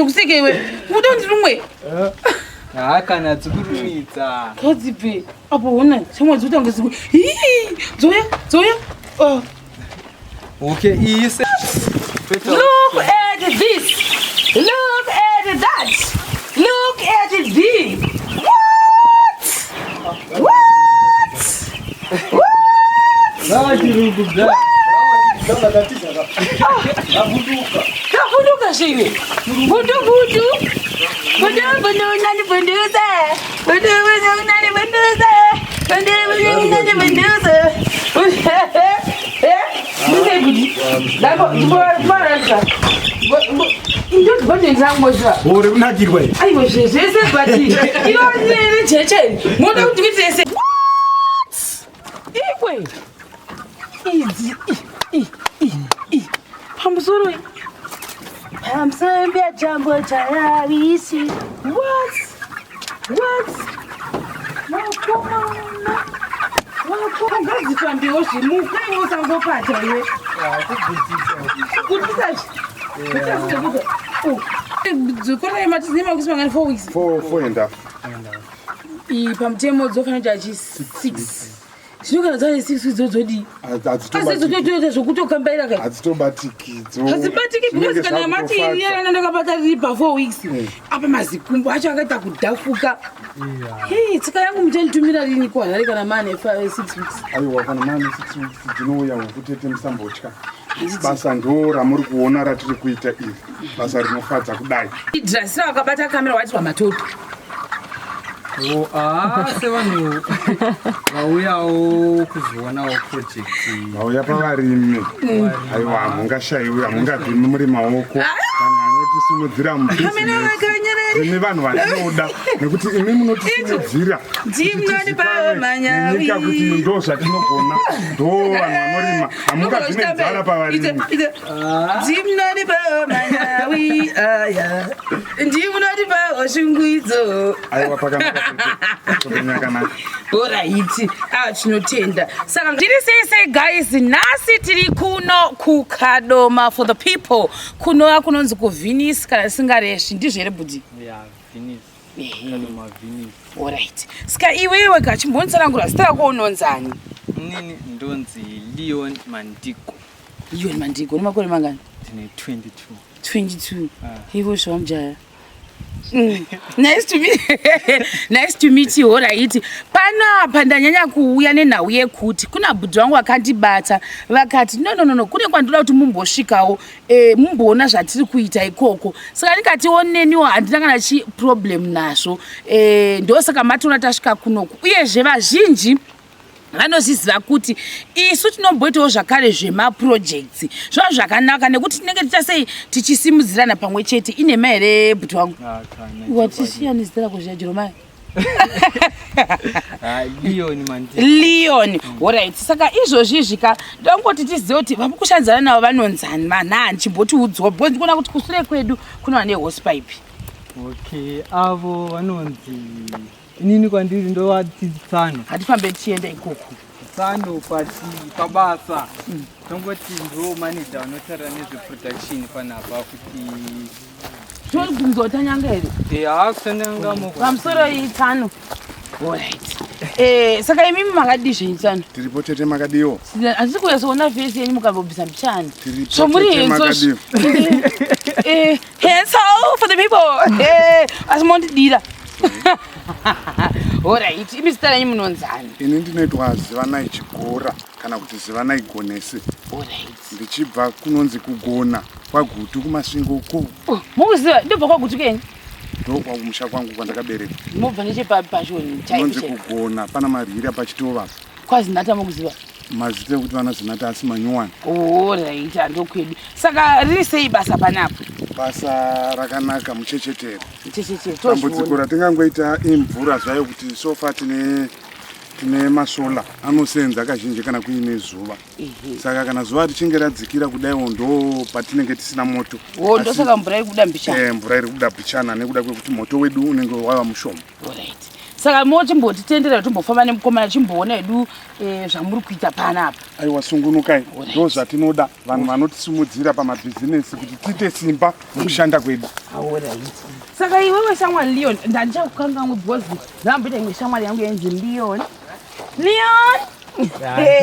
zvekuseka iwe. Uda ndirumwe. Ha kana dzikurumidza. Ngadzibve. Apo hona shamwa dzotanga ziku. Hii, dzoya, dzoya. Oh. Okay, ise. Look at this. Look at that. Look at this. What? What? What? Kavhunduka zvivi. Bundu bundu. Bundu bundu nani bunduze. Bundu bundu nani bunduze. Bundu bundu nani bunduze. Eh? Budi. Dako, ndibora. Uri kunakirwa here? Aiwa zvese but iro rejeche moda kuti kuite se. Iwe. Idzi i i i. Pamusoro. Pamusoro jambo chayavisi. What? What? Vakomana. Vakomana ngadzifambewo zvimuka iwe usangopata iwe. Kutisa Dzokorai mati dzine makusi mangani 4 weeks. 4 4 and half. Iyi pamutemo dzofanira kuti achi 6. Zvino kana dzane 6 weeks dzodzodii? Asi dzotoita zvokutokambaira ka. Hadzitobatiki dzo. Hadzibatiki because kana mati iyana ndakabata riri pa 4 weeks. Apa mazikumbo acho akaita kudhafuka. Hey, tsika yangu muchanditumira rini kuHarare kana mane 6 weeks? Aiwa kana mane 6 weeks dzinouya huku tete musambotya. Basa ndo ramuri kuona ratiri kuita iri. Basa rinofadza kudai. Idhirasira wakabata kamera wati pamatoto. Oh, ah, sevanhu vauyawo kuzoonawo project. Vauya pavarimi. Aiwa hamungashayiwi hamungabvi muri maoko. Vanhu vanotisimudzira mubusiness. Imi vanhu vatinoda nekuti imi munotisimudzira. Nenyika kuti ndo zvatinogona ndo vanhu vanorima hamungabvi nenzara pavarimi. Ndimnodipawo aya. Ndimnodipawo shunguidzo. Aiwa pakanaka pakanaka. Alright, ah tinotenda. Saka ndiri sei sei guys, nhasi tiri kuno kuKadoma for the people. Kunova kunonzi kuVenice kana singareshi ndizvo here budi? Yeah, Venice. Kadoma Venice. Alright. Saka iwewe kachimbonitsanangura zita rako unonzani? Inini ndonzi Leon Mandiko. Leon Mandiko, une makore mangani? Ndine 22. 22. Ah. Ivo zvamujaya. Nice to meet nice to meet you. Alright. Panapa ndanyanya kuuya nenhau yekuti kuna bhudhi vangu vakandibata vakati no no no no kune kwandoda kuti mumbosvikawo mumboona zvatiri kuita ikoko. Saka ndikati oneniwo handina kana chi problem nazvo. Ndosaka matoona tasvika kunoku. Uyezve vazhinji vanozviziva kuti isu tinomboitawo zvakare zvemaprojects zvava zvakanaka nekuti tinenge ticha sei tichisimudzirana pamwe chete. Inhema here bhuti wangu? Ah, kana. Watisiya nezita rako zviya Jeremiah? Ah, Leon Mandiko. Leon. Alright. Saka izvozvi izvika ndongoti tizive kuti vamukushandidzana navo vanonzani vanani, chimbotiudzwa because ndikuona kuti kusure kwedu kuna vane hosepipe. Okay, avo vanonzi inini kwandiri ndovati tsano. Hatifambe tichienda ikoko. Tsano pati pabasa. Tongoti ndo manager vanotarira nezveproduction panapa kuti Tobvunzwa kutanyanga here? Eh, kutanyanga moko. Pamusoro iyi tsano. Alright. Saka imimi makadii zvenyu tsano? Tiripo tete makadiwo. Handisi kunyatsoona face yenyu mukambobvisa mbichana. Tiripo Zvomuri tete handsome. makadiwo. Handsome for the people. Asi mondidira. Alright, imi zita renyu munonzani? Ini ndinoitwa Zivanai Chigora kana kuti Zivanai Gonese. Alright. Ndichibva kunonzi Kugona kwaGutu kuMasvingo uko. Oh, mukuziva ndobva kwaGutu kenyu? Ndokwakumusha kwangu kwandakaberekwa. Mobva nechepapashoni chaipo Kunonzi chaipo. Kugona pana Marwira pachitova. KwaZinata mukuziva? Mazita ekuti vana Zinata asi manyuwani. Alright, handokwedu. Saka riri sei basa panapa? Basa rakanaka muchechetere. Muchechetere, Dambudziko tozviona. ratingangoita imvura zvayo kuti sofa tine masola anosenza kazhinji kana kuine zuva. Saka kana zuva richinge radzikira kudaiwo ndo patinenge tisina moto. Wo, ndosaka mvura iri kubuda mbichana. Mvura iri kubuda mbichana nekuda kwekuti moto wedu unenge wava mushoma. Alright. Saka mochimbotitendera timbofamba nemukomana chimboona hedu eh, zvamuri kuita panapa. Aiwa, sungunukai, ndo zvatinoda, vanhu vanotisimudzira pamabhizinesi kuti tiite simba mukushanda kwedu. Alright. Saka iwewe shamwari Leon, ndandichakukangamwe because ndamboita imwe shamwari yangu yainzi Leon. Leon!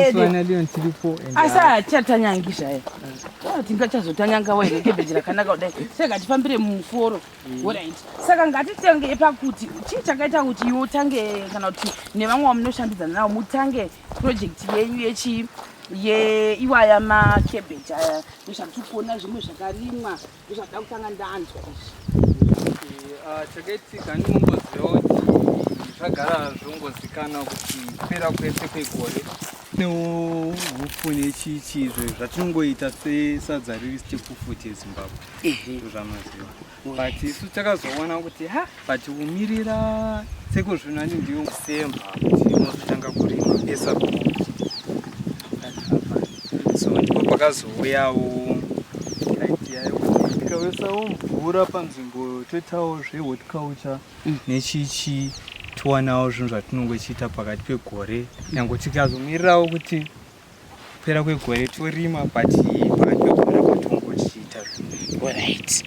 Isuwana Leon tiripo and Asi hachatanyangi zvayo. Tingachazotanyanga here cabbage rakanaka kudai. Saka ngatifambire muforo. Alright. Saka ngatitangei pakuti chii chakaita kuti iwe utange kana kuti nevamwe vamunoshandidzana navo mutange project yenyu yechi yeiwaya macabbage aya, ndozvatiri kuona zvimwe zvakarimwa, ndozvada kutanga ndanzwa izvi. Ah, chakaitika ndinongoziva kuti zvagara zvongozikanwa kuti kupera kwese kwegore newo hupfu nechichi izvo zvatinongoita sesadza riri staple food yeZimbabwe, ndozvamaziva. But isu takazoona kuti ha, but kumirira sekozvino ani ndiyo December kuti unozotanga kurima pesa, so ndipo pakazouyawo idea yekuti tikawesawo mvura panzvimbo, toitawo zvehorticulture nechichi, tiwanawo zvinhu zvatinongochiita pakati pegore, nyange tikazomirirawo kuti kupera kwegore torima, but pakati pegore apo tongochiita zvinhu. Alright.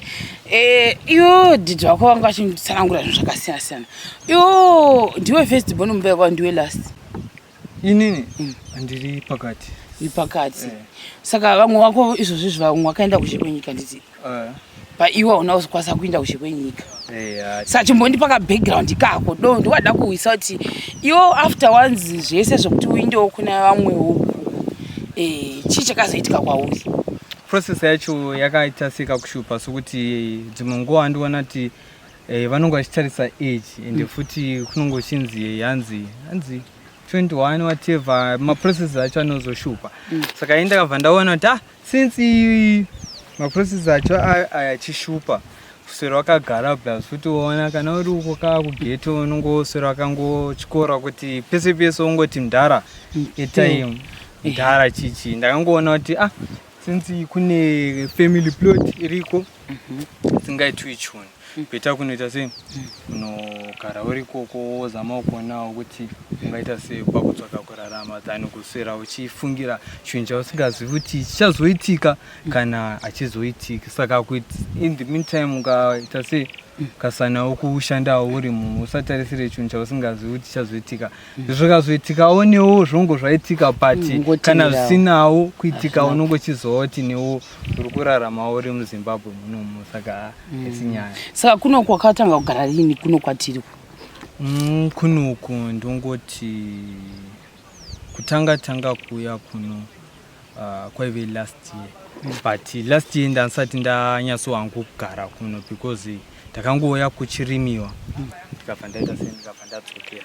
Iwo didi wako vanga vachitsanangura zvinhu zvakasiyana siyana. Iwo ndiwe first born mumba yako, ndiwe last? Inini handiri pakati. Iri pakati. Eh. Saka vamwe vako izvozvi izvi, vamwe vakaenda kuzhe kwenyika, nditi? Paiwe hauna kuzokwanisa kuenda kuzhe kwenyika? Saka chimbondipa kabackground kako do, ndiwada kuhwisa kuti iwo after wanzi zvese zvokuti uindewo kuna vamwewo, chii chakazoitika kwauri? Process yacho yakaita sekakushupa, sokuti dzimwe nguva andiona kuti vanonge vachitarisa age, ende futi kunonge uchinzi hanzi 21, whatever, maprocess acho anozoshupa. Saka ini ndakabva ndaona kuti ah, since maprocess acho aya achishupa, kuswera wakagara, plus futi waona kana uri uko kakughetto, unongoswera wakangotyora kuti pese pese ungoti mudhara etime, mudhara chichi. Ndakangoona kuti ah, since kune family plot iriko isingaitwi chuni, better kunoita sei, unogara uri ikoko, wozama kuonawo kuti ungaita sei pakutsvaka kurarama than kuswera uchifungira chinhu chausingazivi kuti chichazoitika kana hachizoitiki. Saka kuti in the meantime ukaita sei, ukasanawo kushandawo uri munhu, usatarisire chinhu chausingazivi kuti chichazoitika. Zvikazoitikawo newo zvongo zvaitika, but kana Ungotenderawo. zvisinawo kuitika, Hazvina. unongochiziva kuti newo uri kurarama uri muZimbabwe munomu, saka haisi nyaya. Saka kuno kwakatanga kugara rini, kuno kwatiri? Kunoku ndongoti kutanga tanga kuuya kuno kwaive last year, but last year ndandisati ndanyatsowangu kugara kuno because ndakangouya kuchirimiwa, ndikabva ndaita sei, ndikabva ndadzokera.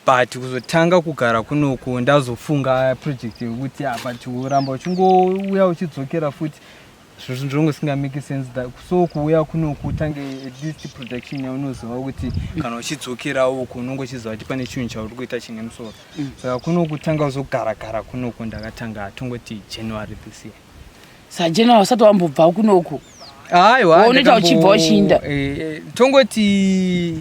But kuzotanga kugara kunoku ndazofunga project yekuti ah, but uramba uchingouya uchidzokera futi, zvinhu zvinonge singamake sense that so kuuya kunoku utange at least production yaunoziva kuti kana uchidzokera uku unonge uchiziva kuti pane chinhu chauri kuita chine musoro. Saka kunoku tanga uzogara-gara kunoku ndakatanga tongoti January this year. SaJanuary usati wambobva kunoku? Aiwa. Unoita uchibva uchiinda? Tongoti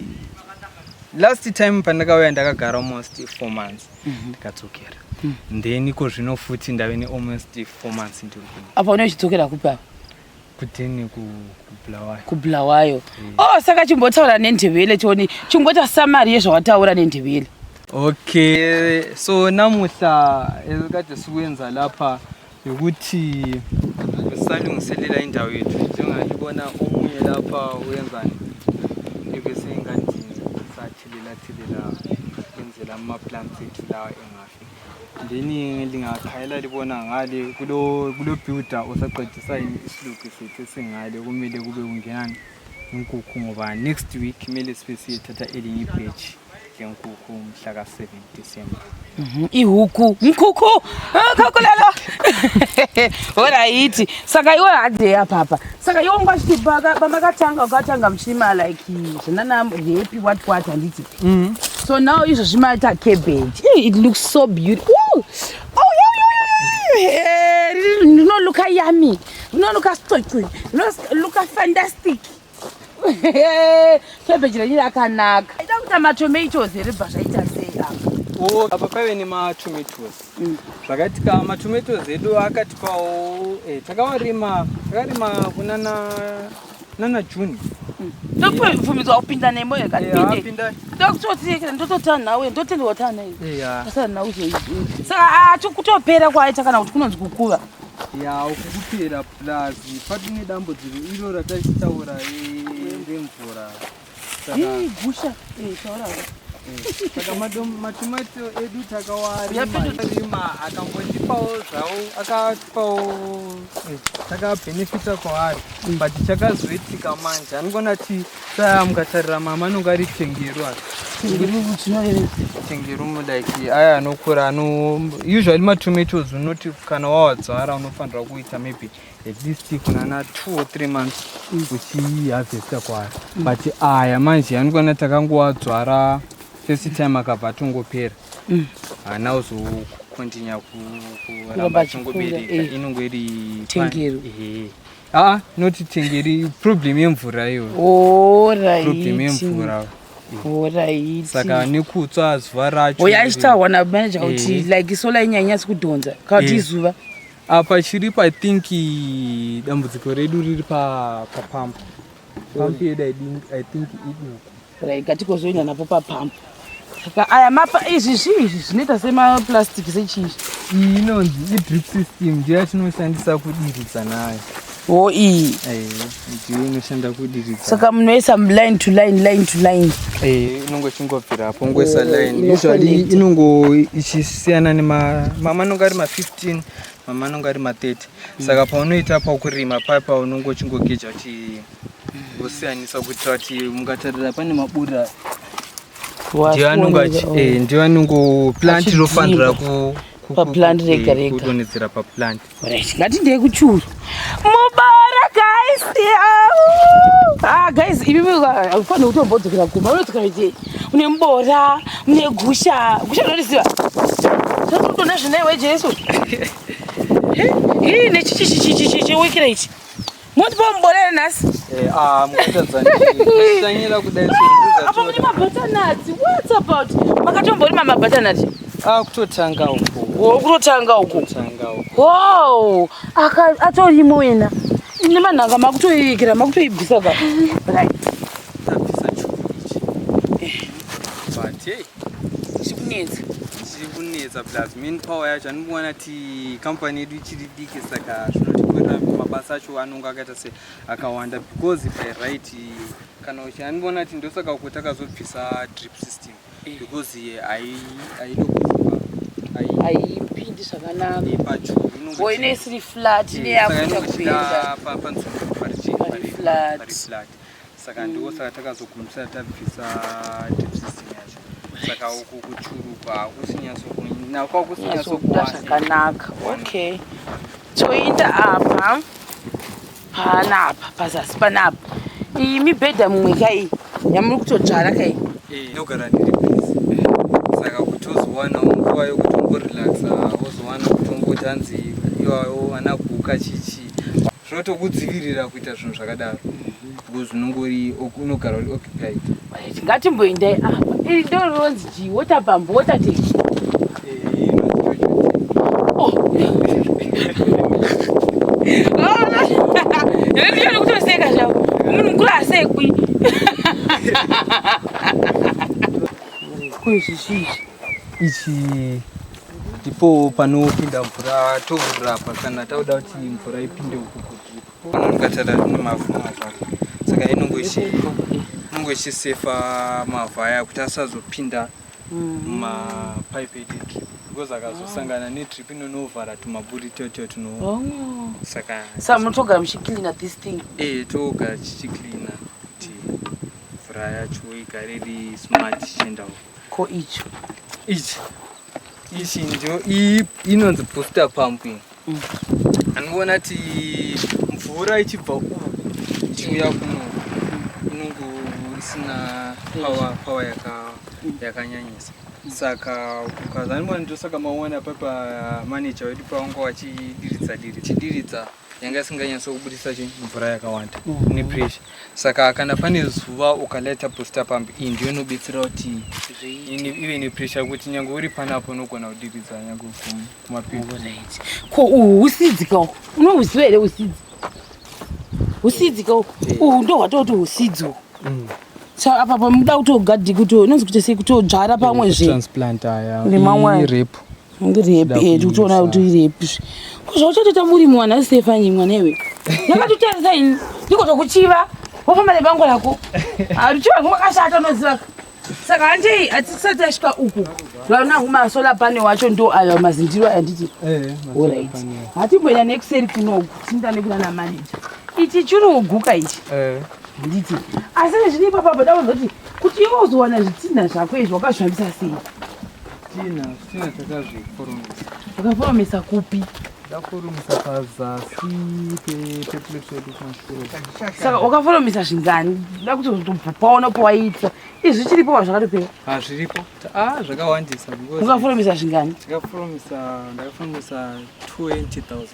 last time pandakauya ndakagara almost 4 months, ndikadzokera. Then iko zvino futi ndave nealmost 4 months ndiri kuno. Apa une uchidzokera kupi apa? Kudeni, kuBulawayo. KuBulawayo. Oh, saka chimbotaura neNdebele tione, chimboita summary yezvawataura neNdebele. Okay, so namuhla ekade sikwenza lapha ukuthi sisalungiselela indawo yethu. Njengalibona omunye lapha wenzani, ebese engadini sathelela thelela kwenzela ama-plants ethu lawa engafi. Then lingakhayela libona ngale kulo builder osaqedisa isilubhu sethu esingale, kumele kube kungenani inkukhu, ngoba next week kumele sibe siyethatha elinye ibatch lenkukhu mhla ka-7 December. Ihuku, mkhukhu, khukhu lelo. Alright, saka iwe hadze apapa, saka iwe ungachiti pamakatanga, ukatanga muchirima like zvinana happy, what what, handiti? So now izvo zvimaita cabbage. It looks so beautiful. Oh, oh, yeah. Rinolooka yummy, rinolooka stocky, rinolooka fantastic. Cabbage renyu rakanaka. Ida. Makaisa matomatoes here bva zvaita sei apa? Oh, apa paive nematomatoes. Zvakaitika, matomatoes edu akatipawo, takawarima, takarima kunana nana June. Ndobvumidzwa kupinda nemo here? Katipinde. Pinda. Ndokutoti ndototanhawe, ndotendwa tanha iyi. Yeah. Asana uzoizvi. Saka acho kutopera kwaita kana kuti kunonzi kukuva? Ya, uku kupera, plus patine dambudziko iro ratachitaura remvura. Saka Ii, gusha. Taura. Saka matomato edu takawarima, Yapinda- rima akangotipawo zvawo, akatipawo, takabhenefita kwaari, but chakazoitika manje anogona ti saya mukatarira mama anonge ari tengeru aya. Tengeru, like aya anokura, ano usually matomatoes unoti kana wawadzvara unofanira kuita maybe at least kunana 2 or 3 months uchiharvesta kwaari, but aya manje anokwana takangowadzvara first time akabva atongopera, haana kuzokontinya kuramba Kuramba achingobereka. achikura. Inonge iri Tengeru. Ehe. Aa, noti tengeri, problem yemvura iyoyo, problem yemvura. Alright. Saka nekutsva zuva racho. Oya, achitaurwa namanager kuti like solar inyanyasi kudhonza kana kuti izuva. Apa chiripo, I think dambudziko redu riri papampu. Pampu yedu I think iduku. Right, ngatikozoenda napo papampu. Saka aya mapa, izvi zvii izvi zvinoita semaplastic, sechii? Iyi inonzi idrip system, ndiyo yatinoshandisa kudiridza nayo. O, iyi? Ndiyo inoshanda kudiridza. Saka munoisa line to line, line to line? Inongo ichingobvira apo, ongoisa line. Ino Usually connect. inongo ichisiyana nema mama anonge ari ma15, mama anonge ari ma30. Saka paunoita pakurima papa unongo uchingogeja kuti wosiyanisa, kuitira kuti mukatarira pane mabura, ndiyo anonge ndiyo anongo plant inofanira Paplant rega rega. Kudonhedzera paplant. Right, ngatindei kuchuru mubara, guys. Au! Ah guys, imi ufanira kutombodzokera kumba, unodzokera kuti une mubora, mune gusha. Gusha unoriziva? Zvatotoona zvinaiwe Jesu ii nechichichichichichiwikira ichi, motipa mubora here nhasi? Mukatadzanyira kudai. Apa mune mabutternut. What's about, makatomborima mabutternut? Kutotanga uko. O, kutotanga uku. Kutotanga uko. Wow, aka atorimo wena nemanhanga, makutoiikira, makutoibvisa ka, right? Tabvisa churu ichi, but hey. Chikunetsa. Chiri kunetsa, plus main power yacho anongoona ti kampani yedu ichiri diki, saka zvinotikurira, mabasa acho anonge akaita se akawanda, because by right kana uchi anongoona ti ndosaka uko takazobvisa drip system, because haitokuziva. Haipindi zvakanaka. Pachuru. O, ine isiri flat, ine yakuita kupinda. Panzvimbo Pari flat. Pari flat, saka ndiko saka takazogumisira tabvisa drip system yacho. Saka uku kuchuruka Nyatsokuda zvakanaka. Okay, toenda apa, panapa pazasi panapa, iyi mibhedha mumwe kai yamuri kutodzvara kai? Ndogara ndiri busy, saka kuti uzowanawo nguva yokuti umborelaxa, wozowana kuti umboti hanzi iwawo ana guka chichi, zvinotokudzivirira kuita zvinhu zvakadaro, because unongori unogara uri occupied. Right, ngatimboendai apa. Iri ndo rinonzi chii? Water pump, water tank? Inonzi Jojo. Oh. Ndiyo kutoseka zvavo, munhu mukuru asekwi kuizvi zvizvi. Ichi ndipo panopinda mvura, tovhurira apa kana tauda kuti mvura ipinde uku kudrip. Panomukatarira tine mavhu, mavhu aka, saka inongo ichisefa mavhu aya kuti asazopinda mumapaipi edu edrip, because akazosangana nedrip inonovhara tumaburi totyo tuno. Saka Saka munotogara muchicleana this thing? Togara tichicleana kuti mvura yacho igare iri smart ichienda uko. Ko icho? Ichi ndio iyi inonzi booster pump iyi. Anoona ti mvura ichibva uku ichiuya kuno inongo isina power yakanyanyisa, saka ukazanibona, ndosaka maona papa manager wedu pavanga vachidiridza diridza chidiridza. Yanga isinganyatso kubudisa chi mvura yakawanda nepressure. Saka kana pane zuva ukalaita booster pump iyi ndiyo inobetsera kuti ive nepressure kuti nyange uri panapo unogona kudiridza nyange kumapiko. Alright. Ko uhu husidzi ka uhu? Unohuziva here husidzi? Husidzi ka uhu? Uhu ndo hwatoti husidzi uhu. Saka apa pamuda kutogadhi kuti unonzi kuti sei kutodzvara pamwe zve. Transplant aya. Nemamwe. Irepu. Ngirepi eh tikutoona kuti irepi. Ko zvauchatoita murimi wana Stefani mwana iwe. Yakatotarisa ini ndiko tokuchiva wofamba nebango rako. Aruchiva ngwakashata unoziva. Saka handei hatisati tasvika uku. Vaona kumasolar panel wacho ndo ayo mazindiro aya nditi. Eh, Alright. Hatimboenda nekuseri kunoku tinda nekuna manager. Ichi chiri kuguka ichi. Eh. Handiti. Asi zviri ipapa apa ndakuzoti kuti iwe uzowana zvitinha zvako izvi wakazvifambisa sei? Zvitinha, zvitinha takazviforomesa. Wakaforomesa kupi? Ndaforomesa pazasi peplate yedu kumashure. Saka wakaforomesa zvingani? Nda kuti uzotopaona pawaita. Izvi zvichiripo pa zvakatopera. Ah, zviripo. Ah, zvakawandisa because Wakaforomesa zvingani? Ndakaforomesa, ndakaforomesa 20,000.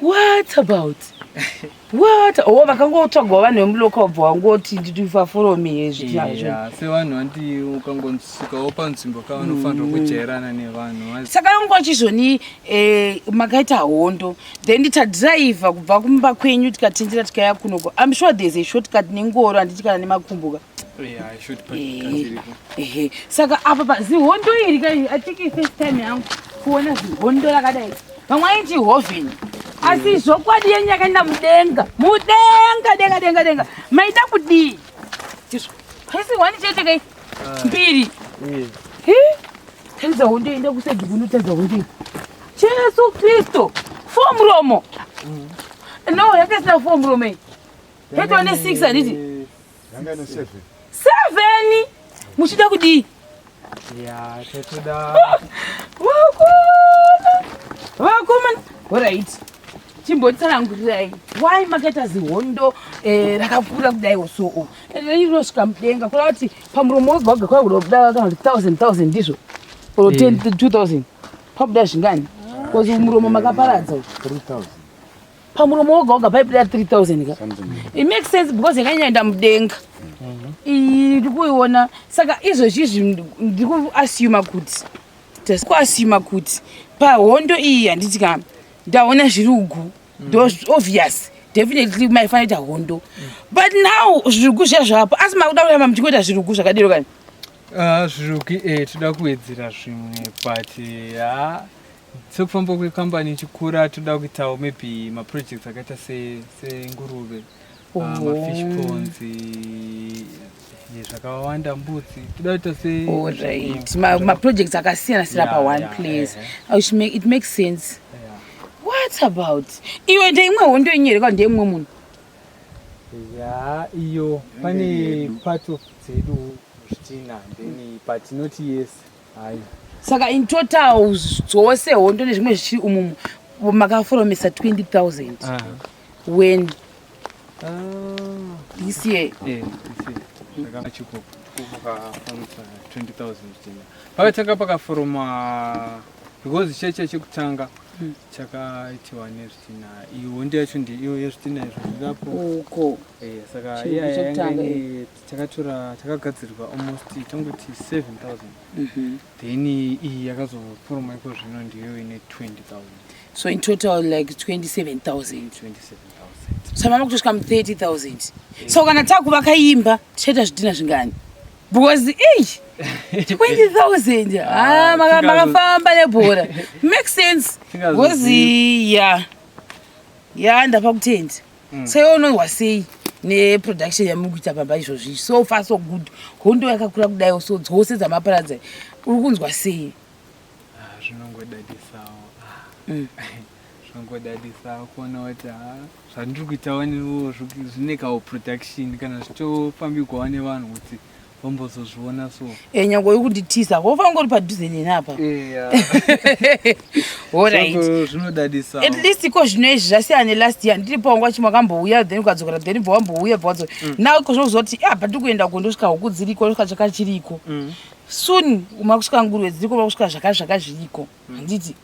What about? What? Oh, vakangotsvagwa vanhu vemulocal bva wangoti nditifaforome zvitinha zvo. Yeah, sevanhu vandi ukangosvikawo panzvimbo ka vanofanirwa kujairana nevanhu. Saka ungochizvoni eh, makaita hondo then tadhiraivha kubva kumba kwenyu tikatendera tikauya kunoko. I'm sure there's a shortcut nengoro handiti kana nemakumbo ka. Yeah, shortcut iripo. Ehe. Saka apa pa zihondo iri ka I think i first time yangu kuona zihondo rakadai. Vamwe vaiti hovheni. Asi zvokwadi yenyu yakaenda mudenga. Mudenga denga denga denga. Maida kudii? Izvo. Haisi wani chete kai. Mbiri. He? Taridza hondo enda kusaidi kuno taridza hondo iyi. Jesu Kristo. Four muromo. No, yanga isina four muromo iyi. Yaitwa ne 6 handiti? Yanga ine 7. 7 muchida kudii? Ya, tatoda. Vakomana. Vakomana. Alright. Chimbotsanangurirai. Why makaita zihondo rakakura kudai so o? Rinosvika mudenga kureva kuti pamuromo wega wega kwakuda kubuda kana kuti 1000 1000 ndizvo. Or 10 2000. Pabuda zvingani? Because muromo makaparadza. 3000. Pamuromo woga woga paibuda 3000 ka. Something. It makes sense because yakanyaenda mudenga. Iyi ndiri kuiona saka izvozvi izvi ndiri kuasuma kuti kuasuma kuti pahondo iyi handiti ka ndaona zvirugu ndo obvious definitely maifanira kuita hondo but now zvirugu zviya zvapo asi makuda kuramba muchingoita zvirugu zvakadero kani. Ah, zvirugu toda kuwedzera zvimwe but ha sekufamba kwekambani ichikura toda kuitawo maybe maprojects akaita senguruve, mafish ponds, zvakawanda, mbudzi toda kuita se Alright. Maprojects akasiyana siyana pa one place. Which make, it makes sense. What about iwe ndeimwe hondo yenyu here kana ndeimwe munhu? Ya, iyo pane part of dzedu zvitina then but not yes hayi. Saka in total dzose hondo nezvimwe zvichiri umumu makaforomesa 20,000 when this year? Eh, this year. Chikoko vakaforomesa 20,000 zvitina. Pakatanga pakaforoma because cheche chekutanga chakaitiwa nezvitina. Iyo hondo yacho ndiyo yezvitina izvo zvirapo. Uko. Eh, saka Chirungu iya chekutanga, yanga ine takatora takagadzirwa almost tongoti 7000. Then iyi yakazoforoma iko zvino ndiyo ine 20,000. So in total like 27,000. 27,000. So mama kutosvika mu 30,000. So kana takuvaka imba tichaita zvidhina zvingani? Because ei 20,000 ah, makafamba nebhora. Makes sense. Because ya ya ndapa kutenda. So iwe unonzwa sei neproduction yamuri kuita pamba izvozvi? So far so good. Hondo yakakura kudai so dzose dzamaparadza uri kunzwa sei? Ah, zvinongodadisawo. Zvinongodadisawo kuona kuti zvandiri kuitawo neniwo zvine kawo production kana zvichitofambirwawo nevanhu kuti vambozozviona so. Nyangwe uri kunditiza wofanira ungori padhuze neni apa. Alright. Saka zvinodadisawo. At least iko zvino izvi zvasiyana nelast year. Ndiri pawangu chimwe wakambouya then ukadzokera then bva wambouya bva wadzoka. Now iko zvinoziva kuti patiri kuenda uko ndosvika huku dziriko ndosvika chaka chiriko. Soon makusvika nguruve dziriko makusvika zvaka zvaka zviriko. Handiti?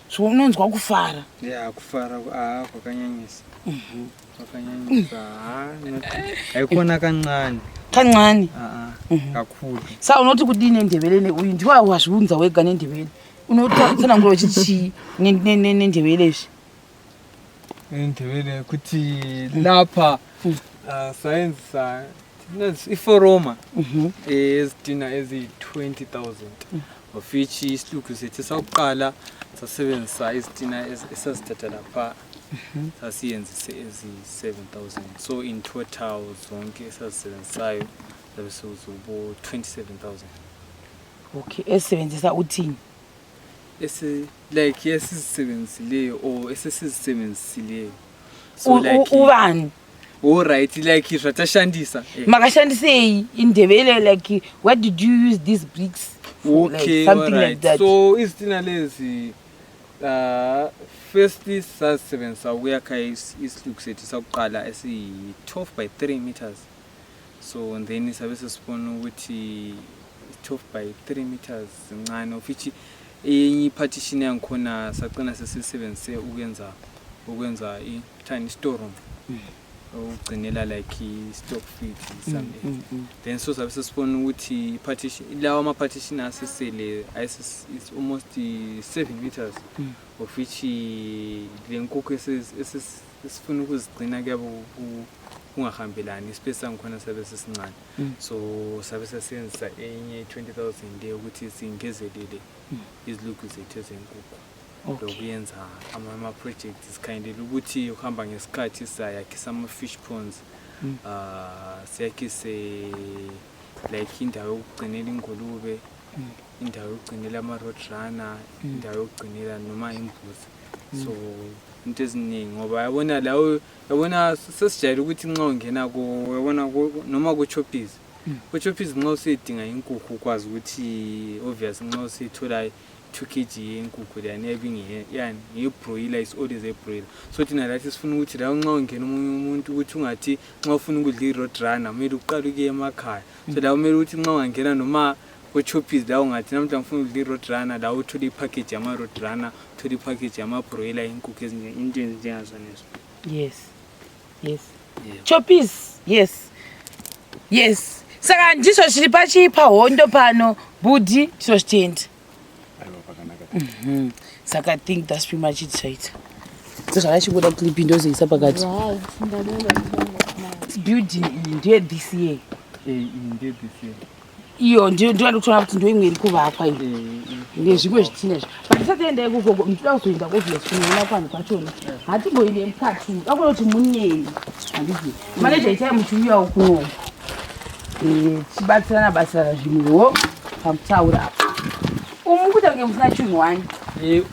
So unonzwa kufara. Ya, kufara ah kwakanyanyisa. Kwakanyanyisa. Ah, haikona kancane. Kancane. Ah, ah. Kakhulu. Sa unoti kudini nendebele ne uyu ndiwe wazviunza wega nendebele. Unotsanangura uchiti chii nendebele izvi? Ndebele kuti lapha sayenzisa iforoma ezitina eziyi-20,000 of which isilukhu sethu sakuqala sasebenzisa izitina esazithatha lapha, sasiyenzise ezi-7,000. So in total zonke esazisebenzisayo zabe sekuzobo 27,000. Okay, esebenzisa uthini? Esi like esizisebenzisileyo or esesizisebenzisileyo, so like Ubani? Alright, like zvatashandisa. Makashandisei indebele, like what did you use these bricks for, like, something like that. So izitina lezi, firstly sasebenzisa ukuyakha isilukhu sethu sakuqala esiyi-12 by 3 meters. So and then sabe sesibona ukuthi 12 by 3 meters zincane, of which enye ipartition yangikhona sagcina sesisebenzise ukwenza i-tiny storeroom, ukugcinela like i-stock feed, some Then so sabe sesibona ukuthi i-partition, lawa ama-partition asesele is almost 7 meters, of which le nkukhu esifuna ukuzigcina kuyabe kungahambelani, ispace sangikhona sabe sesincane. So sabe sesenzisa enye 20,000 le ukuthi singezelele izilukhu zethu ezenkukhu lokuyenza ama-projects. Sikhangela ukuthi ukuhamba ngesikhathi sizayakhisa ama-fish ponds, siyakhise like indawo yokugcinela ingulube, indawo yokugcinela ama-road runner, indawo yokugcinela noma imbuzi, so into eziningi, ngoba yabona lawo, yabona sesijayele ukuthi nxa ungena ku yabona noma ku-Choppies, ku-Choppies nxa usuyidinga inkukhu, ukwazi ukuthi obvious nxa usuyithola 2 kg yenkukhu leyani iyabe yani nge-broiler, is always a broiler. So thina lathi sifuna ukuthi la nxa ungena omunye umuntu, ukuthi ungathi nxa ufuna ukudla i-road runner kumele uqale ukuye emakhaya. So la kumele ukuthi nxa ungangena noma ku-Choppies la, ungathi namhla ngifuna ukudla i-road runner, la uthole ipackage yama-road runner, uthole ipackage yama-broiler, inkukhu ezinje, into ezinjengazonezo. Yes, Choppies, yes. Saka ndizvo zviri pachipahondo pano, bhudhi, tinozvitenda. Aiwa, pakanaka. Saka I think that's pretty much it. Chaita sezvakachingoda clip, ndozoisa pakati. Right, ndadada. This building iyi ndeye this year? Iyi ndiye this year. Iyo ndiyo ndikutoona kuti ndo imwe iri kuvakwa iyi nezvimwe zvitina izvi, but tisati endai kukoko, ndinoda kuzoenda obvious kunoona kwanhu kwachona. Hatimboende mukati, akuona kuti munei. Handiti manager, itai muchiuyawo kuno, tichibatsirana batsirana zvimwewo pamutaura apa. Umu kuita kunge musina chinhu wani.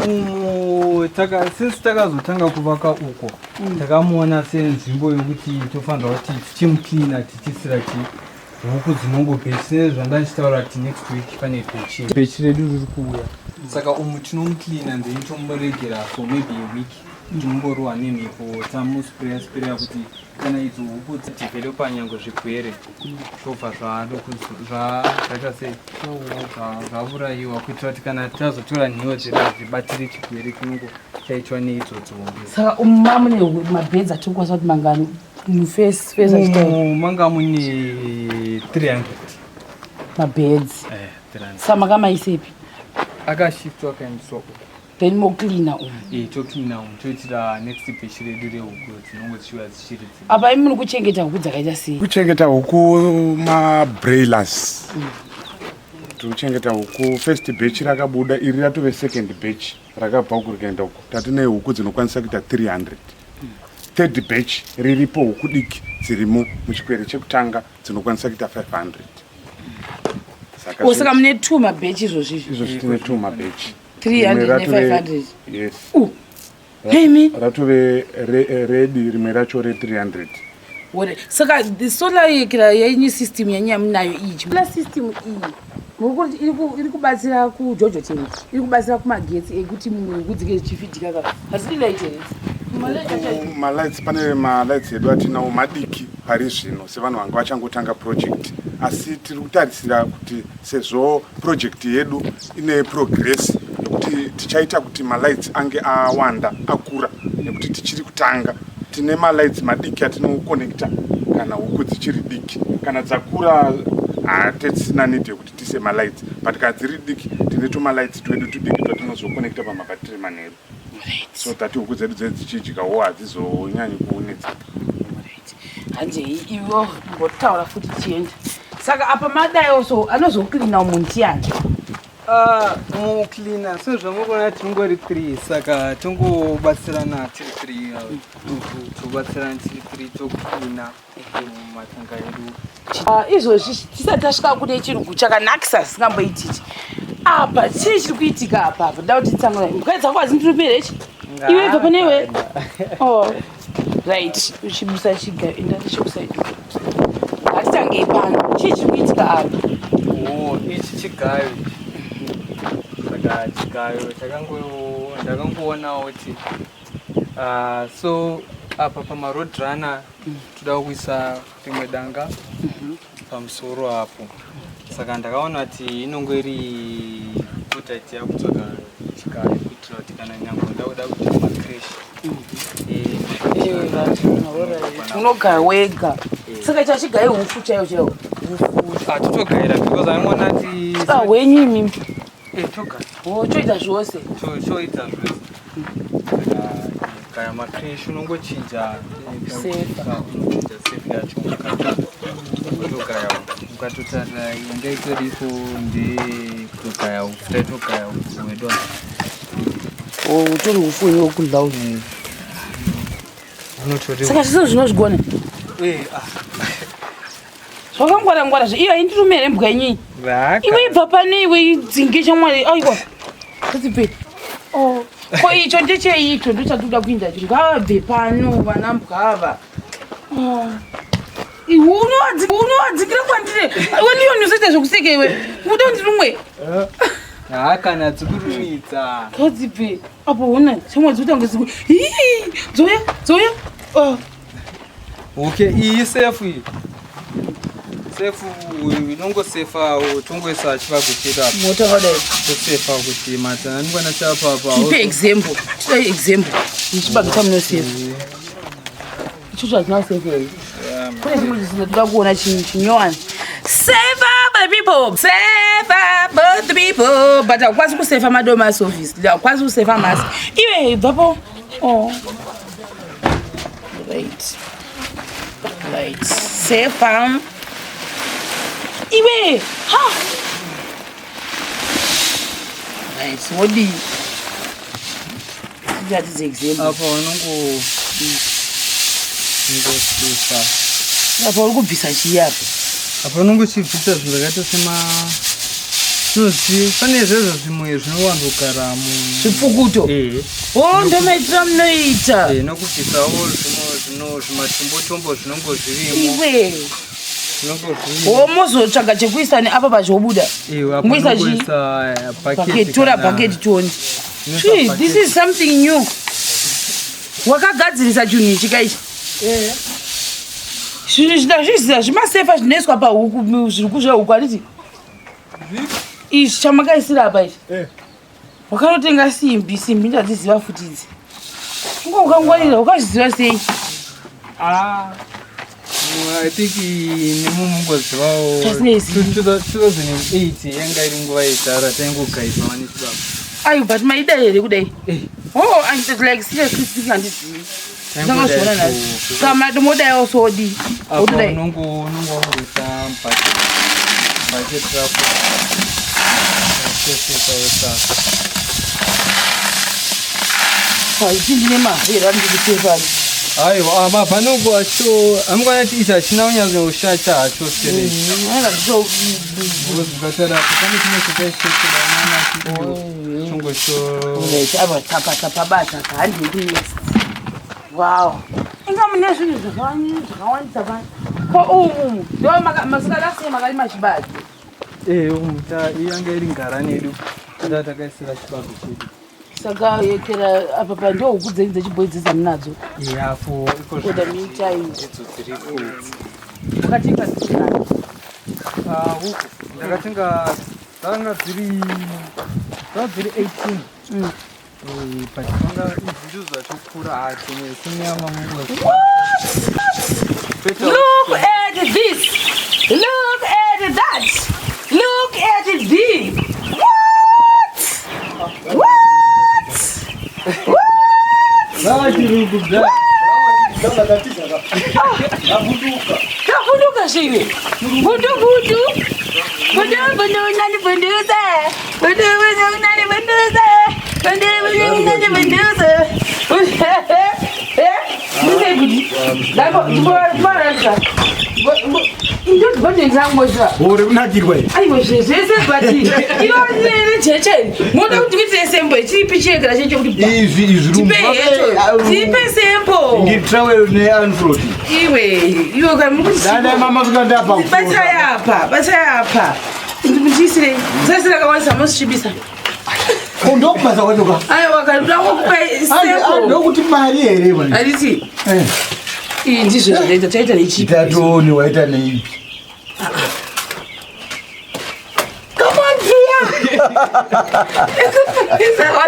Umu since takazotanga kuvaka uko, takamuona senzvimbo yokuti tofanira kuti tichimucleana, tichisira chi huku dzinongobhechi, sezvanda ndichitaura kuti next week pane batch redu riri kuuya. Saka umu tinomucleana, then tomuregera for maybe a week, timborohwa nemhepo, tamuspreya spreya kuti kana idzo huku dzidevelopa nyange zvigwere, zvobva zvaita sei, zvaurayiwa, kuitira kuti kana tazotora nhiyo dzedu hadzibatiri chigwere chinongo chaitwa neidzo dzombe. Saka umu mamune mabhedzi atirikukwanisa kuti mangani mufesi fesi achitaura? Umu manga mune 300. Mabhedzi? 300. Saka makamaisepi? Akashiftwa, akaendeswa uko. Then mocleana umu? Tocleana umu, toitira next batch redu rehuku dzinonge dzichiuya dzichiri Apa imi muri kuchengeta huku dzakaita sei? Kuchengeta huku mabroilers. Tiri kuchengeta huku, first batch rakabuda iri, ratove second batch rakabva uku rikaenda uku. Tatine huku dzinokwanisa kuita 300. Third batch riripo, huku diki dzirimo muchikwere chekutanga dzinokwanisa kuita 500. Saka O, saka mune two mabatch izvozvo izvi? Izvozvi tine two mabatch. 300 Rimwe ne500. Yes. Imi. Ratove ready rimwe racho re300. Ore, saka the solar yekira yenyu, system yenyu yamunayo iyi, solar system iyi, muri kuti iri kubatsira kujojo tank, iri kubatsira kumagetsi ekuti mumwe huku dzinge dzichifidhika ka? Hazidi light here? Malight acho? Malights, pane malights edu atinawo madiki pari zvino sevanhu vanga vachangotanga project, asi tiri kutarisira kuti sezvo project yedu ine progress. Kuti tichaita kuti malights ange awanda, akura, nekuti tichiri kutanga. Tine malights madiki atinokonekta kana huku dzichiri diki. Kana dzakura hatisina need yekuti tiise malights, but kana dziri diki tine tumalights twedu tudiki twatinozokonekta pamabhatiri manheru, so that huku dzedu dze dzichidyawo hadzizonyanyi kunetseka. Hanjei ivo mbotaura futi tiende. Saka apa madaiwo, so anozocleana umu ndiani? Ah, mucleaner sezvamukuona tingori 3, saka tongobatsirana tiri 3, tobatsirana tiri 3, tocleana matanga edu. Ah, izvozvi tisati tasvika kune chirungu chakanakisa singamboititi apa, chii chiri kuitika apa? Apa nda kuti tsanura mbuka dzako hadzindirumire chi iwe, ibva pane iwe. Oh, right, uchibusa chiga, enda nechekuside. Ngatitangei pano, chii chiri kuitika apa? Oh, ichi chigayo ichi. Saka chigayo ndakangoonawo kuti so apa pamaroad runner toda kuisa rimwe danga pamusoro apo. Saka ndakaona kuti inonge iri good idea kutsvaga chigayo kuitira kuti kana nyange ndakuda kuti macreche. Unogaya wega? Saka chachigaye hufu chaiyo chaiyo, hufu? Hatitogaira because aimona ti Ah, hwenyu imimi? Togaya. Oh, choita zvose? Choita zvose. Saka kaya macreche unongochinja. Sefa. Unochinja sefa yacho mukati otogaya. Ukatotarira yanga itoripo ndekutogaya upfu, taitogaya upfu hwedu apa. Oh, utori hufu iwe kudla uyu? Unotori. Saka zvise zvinozvigona? Ah. Zvakangwara ngwara zve. Iyo haindirume here mbwa yenyu iyi? Vaka. Iwe, ibva pane iwe, idzinge shamwari. Aiwa, ngadzibve. Oh, ko icho ndecheicho? Ndochatinoda kuinda icho. Ngavabve pano vana mbwa ava. Oh. Iwe unowadzikira kwandiri iwe Leon, usaita zvekuseka iwe, uda kundirumwe. Ha, kana dzikurumidza. Ngadzibve apo, hona shamwari dzikuita kunge dziku. Hii, dzoya, dzoya. Oh. Okay, iyi sefu, iyi sefu inongosefa, tongoisa chibage chedu apa. Mota vadai. Tosefa kuti matana anongwana chapapa. Tipe example, tipe example ichibage chamunosefa ichocho. Hazvina kusefa here? Kune chimwe chisina, toda kuona chinhu chinyowani. Sefa my people, sefa both people, but haukwanisi kusefa madomasi, obviously haukwanisi kusefa masi iwe, ibvapo. Oh, right, sefa iwe. Ha, right, wodii? Tiratidze example. Apa unongo ngosefa. Apa uri kubvisa chii apa? Apa unongochibvisa zvinhu zvakaita sema zvinozvi, pane zvezvo zvimwe zvinowanzogara mu Zvipfukuto? Eh. O, ndomaitira munoita? Eh, nokubvisawo zvimwe zvino zvimatombotombo zvinongo zvirimo. Iwe. Zvinongo zvirimo. O, mozotsvaga chekuisa neapa pachobuda? Iwe, apa Moisa chii? unongoisa Bucket, bucket. Tora bucket tione. Unoisa Chii, bucket. this is something new. Wakagadzirisa chinhu ichi kaichi? Zvinhu zvindazviziva zvimasefa zvinoiswa pahuku, zviri kuzvehuku, handiti? Izvi chamakaisira apa ichi? Eh. Wakanotenga simbi? Simbi ndadziziva futi idzi. Unga ukangwarira, wakazviziva sei? Ah, I think nemumungozivawo. Tasinezi. 2008 yanga iri nguva yedhara, taingogaiswa nechibaba. Ayo, but maida here kudai? Eh. Oh, and it's like, seriously speaking, handizivi. Ndakazviona nhasi. Saka modaiwo sodi? Apa Wotodai? unongo wangoisa bucket rako, sefa wesa. Ichi ndine mavhera ndikusefa. Aiwa, mabva nongo acho amukwana ti ichi hachina kunyatsoshata hacho serei. Ukatara pane chimwe chakaichekera unoona chongosho. Apa tapabata apa, handidi next. Wow, inga mune zvinhu zvakawandisa pano. Ko umu ndo masikada sei makarima chibage? Umuta yanga iri ngarani yedu, taa takaisira chibage chedu. Saka yekera apa pa ndo huku dzenyu dzechibhoyi dzezamunadzo? Yapo. For the meantime. Idzo dziripo. Wakatenga dzingani? Ah, huku ndakatenga dzanga dziri Dziri 18. But vanga izvi zvatokura hadzo kunyama. Look at this. Look at that. Look at this. What? What? What? Chirungu. Kavhunduka zvivi. Bundu bundu. Bundu bundu nani bunduze. Bundu bundu nani bunduze. Bundu bundu nani bunduze. Eh? Muse budi. Dako ndibora. Indodibonenzangozva. Uri kunakirwa iyi. Aiwa, zvese, but ivo jeche munoda kuti kuitire sample chipi chiyekera checho kuti Izvi tipe hecho, tipe sample. Ngitravel neanfrot. Iwe iwe kana Dada mama svika ndapa. Batai apa, batai apa. Muchiisirei musasira kakwanisa musvibisa. Ndokubasa kwacho ka. Aiwa, kana kuda kukupa sample. Ndokuti mari here mani? Handiti iyi ndizvo zvataita, taita nechipi? Itatuone waita neipi. Come on, dear.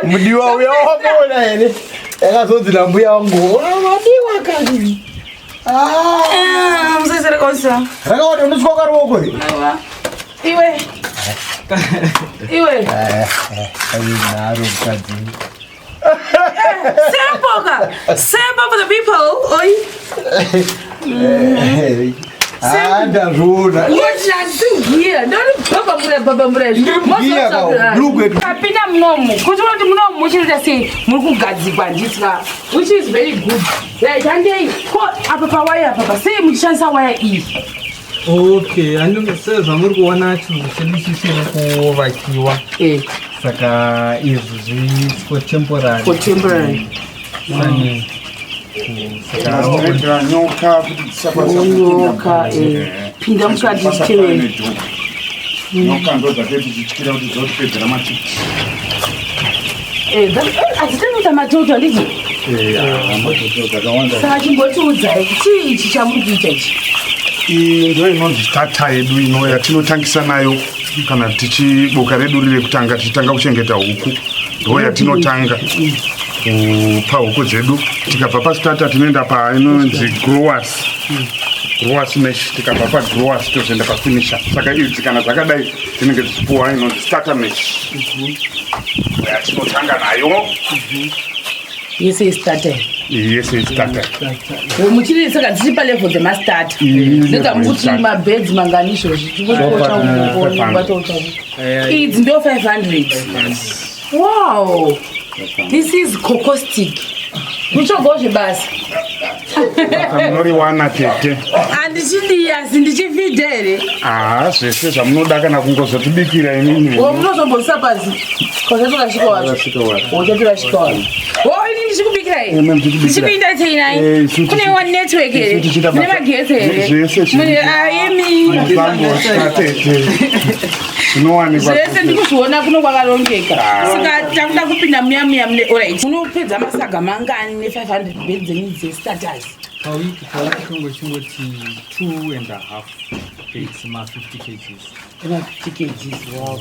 Mudiwa uya wakaona here? Yakazonzi nambuya wangu. Wadiwa kani. Ah, Musasira kakwanisa. Rakawanda unosvika karuoko here? Aiwa, iwe iwe. Nharo mukadzi. Sample ka, sample for the people, oi. Ah, ndazviona. Ndingiya ndonibhabhamura bhabhamura. Ndiri ka, blue kwetu. Tapinda munomu kuti unoti munomu muchinoita sei, muri kugadzikwa nditya, which is very good. Right, handei ko apa pawaya apa, sei muchishandisa waya iyi? Okay, sezvamuri kuona, chirungu chedu chichiri kuvakiwa, saka izvi zviri for temporary. For temporary. Sani, saka Tinoitira nyoka kuti dzisakwanisa. Nyoka, pinda mukati titevere. Nyoka ndo dzatee tichityira kuti dzotipedzera machicks. Hadzitanoita matoto, handiti? Dzakawanda. Saka chimbotiudzai, chii ichi chamuri kuita ichi? Iyi ndo inonzi starter yedu ino yatinotangisa nayo kana tichiboka redu riri kutanga, tichitanga kuchengeta huku, ndo yatinotanga kupa huku dzedu. Tikabva pastarter tinoenda painonzi growers, growers mash. Tikabva pagrowers tozoenda pafinisher. Saka idzi kana dzakadai dzinenge dzichipuwa inonzi starter mash yatinotanga nayo. Yese istarter? Yese istarter. Muchiri, saka dziri palevel dzemastarter. Iyi Ndega level mukuti yestarter. mabeds mangani izvozvi? Idzi ndo 500. Wow, this is cocostic muchogawo zvebasa. Saka munoriwana, tete. Handichidii, asi ndichifidha here? Haa, zvese zvamunoda, kana kungozotibikira inini. O, munozomboisa pasi kwachatorashika wacho. Rasvika wacho. Uchatorashika wacho. O, ini ndichikubikirai. Imi muchikubikira. Ndichikuita teinai. Isu Kune one network here? Isu tichiita Mune basa. magetsi here? Zvese zviripo. Mune aimi. Musangotya, tete, zvinowanikwa. Zvese ndikuzviona kuno kwakarongeka. Ah. Saka takuda kupinda muya muya mune, alright, munopedza masaga mangani ne500 bed dzenyu dzestarters? Pawiki tongochingoti 2.5 bags ma50 kgs. Ma50 kgs, wow.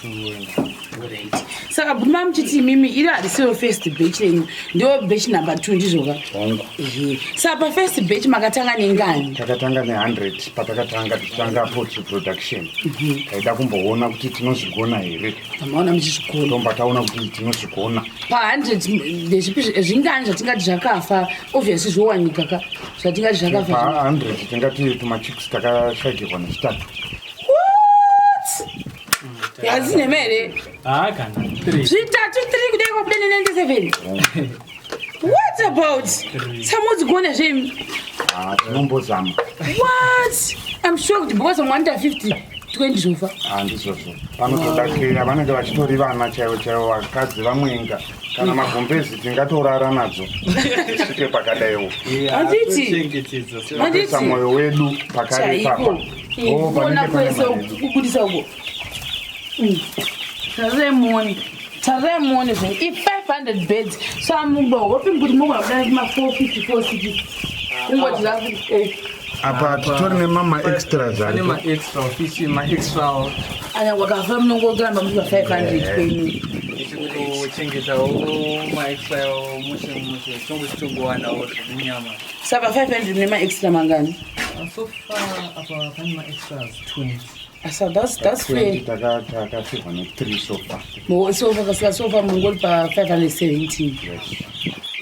Two and a half. Alright, saka bhuma muchiti imimi iri harisiyo first batch renyu, ndio batch number 2, ndizvoka? Hongu. Ehe, saka pafirst batch makatanga nengani? Takatanga ne100 patakatanga, tichitanga poultry production. Taida kumboona kuti tinozvigona here. Amaona muchizvikona? Tomba taona kuti tinozvigona. Pa100 ndezvipi zvingani zvatingati zvakafa? Obviously zvowanika ka, zvatingati zvakafa? Pa100 tingati tumachicks takashagirwa nechitatu. Hazi nhema here? Haa, kana three. Zvitatu, 3 kudai kwabuda ne97. What about samudzigona zvemi? Ah, tinombozama. What? I'm sure kuti because vamwe vanoita 50, 20 zvofa. Handizvozvo, panotodakira vanenge vachitori vana chaivo chaivo, vakadzi vamwenga kana magumbezi tingatorara nadzo tisvike pakadaiwo. Handiti? Chengetedza. Handiti? Kuisa mwoyo wedu pakare Chaiko. papa. Oh, Kuona panenge pane kwese manheru. kubudisa uko. Tarirai muone, tarirai muone zvenyu, i500 beds. So I'm hoping kuti mugona kudai kuma 450, 460 kungoti raku. Apa titori nemama extras Pane aripo. maextra fish, maextra. Anya wakafa munongoramba muri pa 500 kwenyu. Tongochengetawo maextra mushe mushe, tongochitongowanawo zvekunyama. Saka 500 nemaextra mangani? So far apa pane maextras 20. So that's fair. Takasirwa ne3 so far. So far, saka so far mungori pa 517. Yes.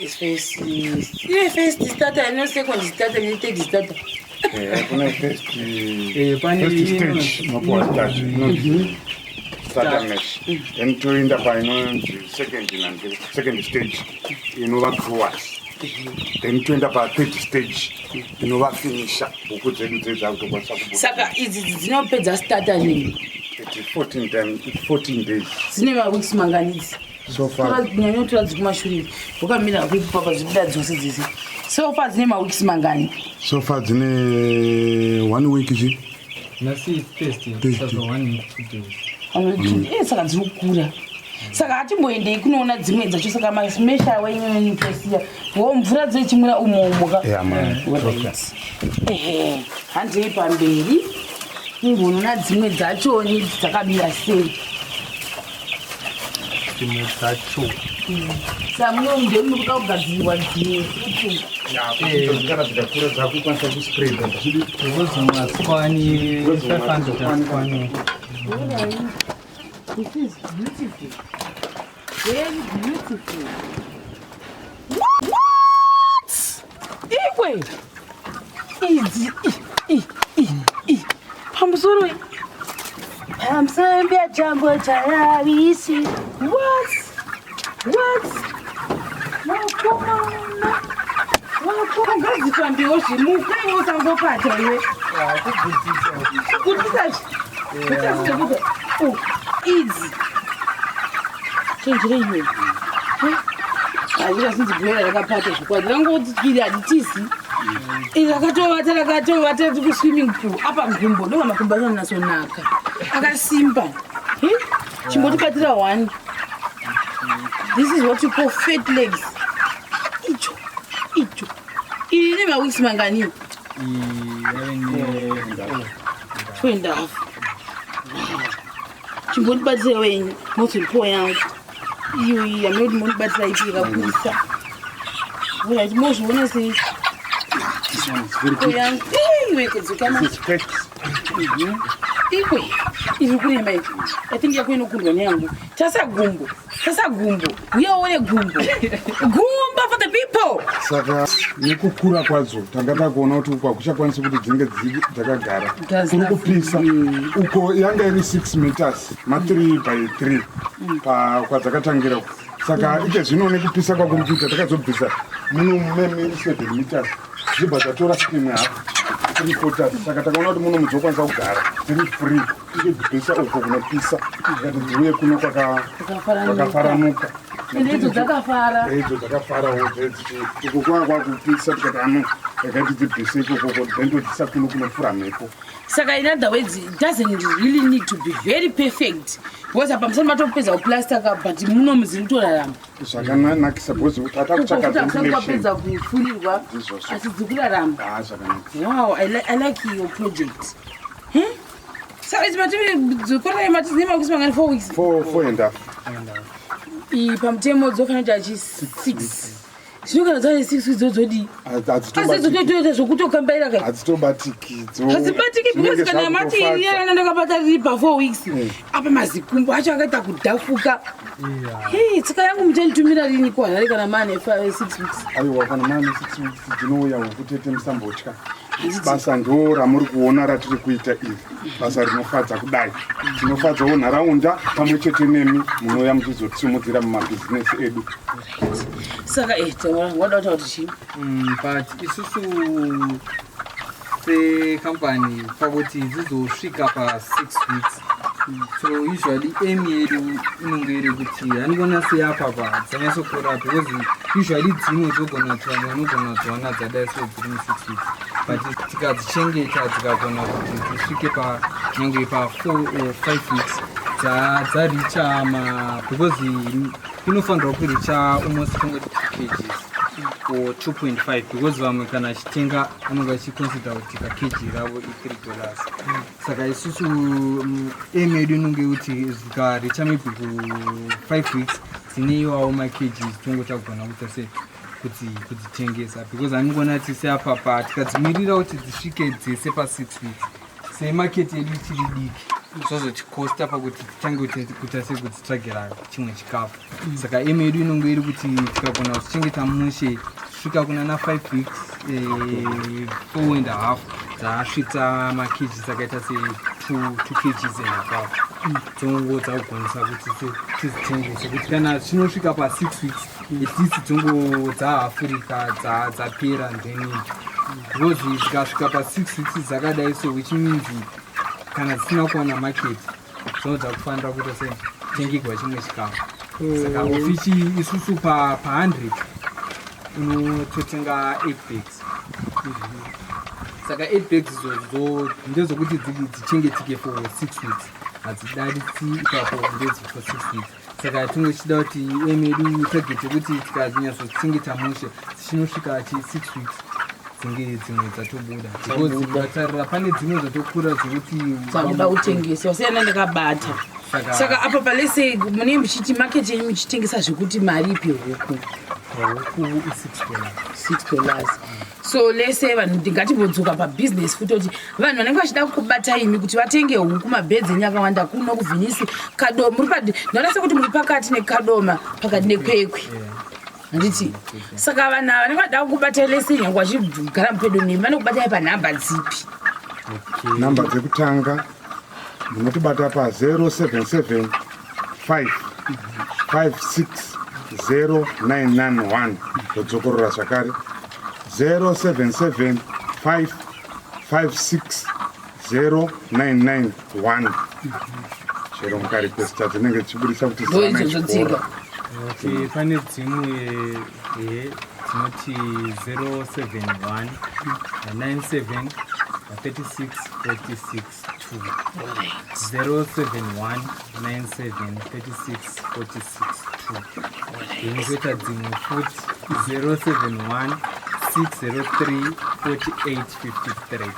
Is first, ine first starter, ine second starter, ne third starter. Kune first Pane first stage inopuwa start, inonzi starter mash, then toenda painonzi second, nanzi second stage inova growers, then toenda pathird stage inova finisher, huku dzedu dzedzakutokwanisa kubuda. Saka idzi dzinopedza starter rini? It 14 time, 14 days. Dzine maweeks mangani idzi? So far Nyanyotora dzikumashure, wakamira kuipapa, zibuda dzose dzese. So far dzine maweeks mangani? So far dzine one week chi. Nhasi Thursday. Thursday. Saka 1 week 2 days. Saka dziri kukura. Saka hatimboendei kunoona dzimwe dzacho. Saka mamesha wenyu tosiya wo mvura dzechimwira umo umo ka? Yeah, man. Right. Ehe, handei pamberi imbonoona dzimwe dzachoni dzakamira sei. Dzimwe dzacho. Saka muno ndemunoda kugadzirwa dzimwe futi? Kana dzikakura dzakukwanisa kuspreada zvichidi. Because dzimwe hadzikwani 500, hadzikwani. This is beautiful. Very beautiful. What? Iwe! Idzi, i, i, i, i. Pamusoro iyi. Pamusoro chambo chayavisi. What? What? Vakomana. Vakomana. Ngadzifambewo zvimuka iwe, usangopata iwe. Kutisa. Kutisa kuta. Oh, idzi. Chenjere iwe. Hazvikasinzi bhora rakapata zvokwadi, rangotipiri hatitizi. Iri rakatovata, rakatovata tiri kuswimming pool apa. Gumbo ndova makumbo acho anonyatsonaka, akasimba. Chimbotibatira one. This is what you call fat legs. Icho icho, iyi ine maweeks mangani? Yave ne 2.5. Chimbotibatira wenyu mozoripo yangu iyo iyi yamunoti mondibatira ipi yakakurisa. Alright, mozviona sei? This one is very Po good. yangu iwe kudzikama. This is fat. Ikwe iri kurema iyi. I think yako inokundwa neyangu. Tasa gumbo, tasa gumbo, uya uone gumbo, gumbo for the people. Saka nekukura kwadzo tanga takuona kuti uko hakuchakwanisi kuti dzinge dzakagara. Kuri kupisa uko. Yanga iri 6 meters ma3 by 3 kwadzakatangira uko. Saka ike zvino nekupisa kwakuri kuita, takazobvisa muno meme 7 meters, zvibva zvatora imwe hafu, 3 quarters. Saka takaona kuti muno mudzokwanisa kugara dziri free, tichibvisa uko kunopisa, tikati dziuye kuno kwakafaranuka. Ende idzo dzakafara. Idzo dzakafarawo dzedzichi. Uko kwanga kwakupisa, tikati ano yakati dzibvise ikokoko, then todzisa kuno kunofura mhepo. Saka in other words, it doesn't really need to be very perfect, because apa musati matopedza kuplasta ka, but muno muziri kutorarama. Zvakanakisa because tatakutsvaka ventilation. Kwapedza kufurirwa. Ndizvozvo. Asi dzikurarama. Ah, zvakanaka. Wow, I like your project. Saka idzi matikorai mati dzine maweeks mangani? 4 weeks? Four, four and half. Iyi pamutemo dzofanira kuti achi 6. Zvino kana dzane 6 weeks dzodzodii? Asi dzotoita zvokutokambaira ka? Hadzitobatiki. Hadzibatiki because kana mati iyana ndakabata riri pa 4 weeks apa, mazikumbo acho akaita kudhafuka. Hei, tsika yangu, muchanditumira rini kuHarare kana maane 6 weeks? Aiwa, kana mane 6 weeks dzinouya hukutete, musambotya. Basa ndo ramuri kuona ratiri kuita iri, basa rinofadza kudai. Tinofadzawo nharaunda pamwe chete nemi munouya muchizotsimudzira mumabhizinesi edu. Saka taura, wada kutaura kuti chii? But isusu sekampani, pakuti dzizosvika pa6 weeks, so usually aim yedu inonge iri kuti handigona seapapa dzanyatsokura, because usually dzimwe dzogona kuti vamwe vanogona kudziwana dzadai so dziri mu6 weeks, but tikadzichengeta dzikagona kuti dzisvike panyange pa4 or 5 weeks, dzaricha ma, because inofanirwa kuricha almost tongoti 2 kgs or 2.5, because vamwe kana achitenga anonge achiconsider kuti kakg ravo i3 dollars. Saka isusu aim yedu inonge kuti zikaricha maybe ku5 weeks. Dzine iwawo makgs tongo tagona kuita se kuti kudzitengesa, because anongona kuti seapapa tikadzimirira kuti dzisvike dzese pa6 weeks, semaketi yedu ichiri diki, zvazotikosta pakuti titange kuita sekudzitsvagira chimwe chikafu. Saka aim yedu inonge iri kuti tikagona kudzichengeta mushe svika kuna na 5 weeks, 4.5, dzasvitsa makgs akaita se 2 kgs and above, dzongo dzakugonesa kuti tidzitengese, kuti kana zvinosvika pa6 weeks, at least dzongo dzaafurika dzapera. Then because dzikasvika pa6 weeks dzakadai so, which means kana dzisina kuwana market, dzinodza kufanira kuita se tengegwa chimwe chikafu. Saka ofichi isusu pa100 unototenga 8 bags. Saka 8 bags idzodzo ndezvokuti dzichengeteke for 6 weeks, hadzidarisi ipapo, ndedzi for 6 weeks. Saka tingochida kuti aim yedu, target yekuti tikanyatsochengeta mushe dzichinosvika chi 6 weeks, dzinge dzimwe dzatobuda, because ukatarira pane dzimwe dzatokura dzekuti dzakuda kutengesa, wasiyana ndakabata. Saka apa palese munee muchiti market yenyu muchitengesa zvekuti mari ipi huku? Huku i$6. $6. So lese vanhu, ndingatimbodzoka pabhizinesi futi, kuti vanhu vanenge vachida kubata imi kuti vatenge huku, mabhedzi enyu akawanda kuno kuVenisi, Kadoma, muri padi, ndaona sekuti muri pakati neKadoma, pakati neKwekwe, handiti? Saka vanhu ava vanenge vada kukubatai lese, nyange vachigara mupedo nemi, vanokubatai panhamba dzipi? Nhamba dzekutanga munotibata pa077 5 56 0991. Ndodzokorora zvakare, 077 5 56 0991. Chero mukarequesta, dzinenge dzichibudisa kuti Ndo idzodzo dzega. Okay, pane dzimwe dzinoti 071 97 36 46 2, 071 97 36 46 2. Then koita dzimwe futi, 071 603 48 53,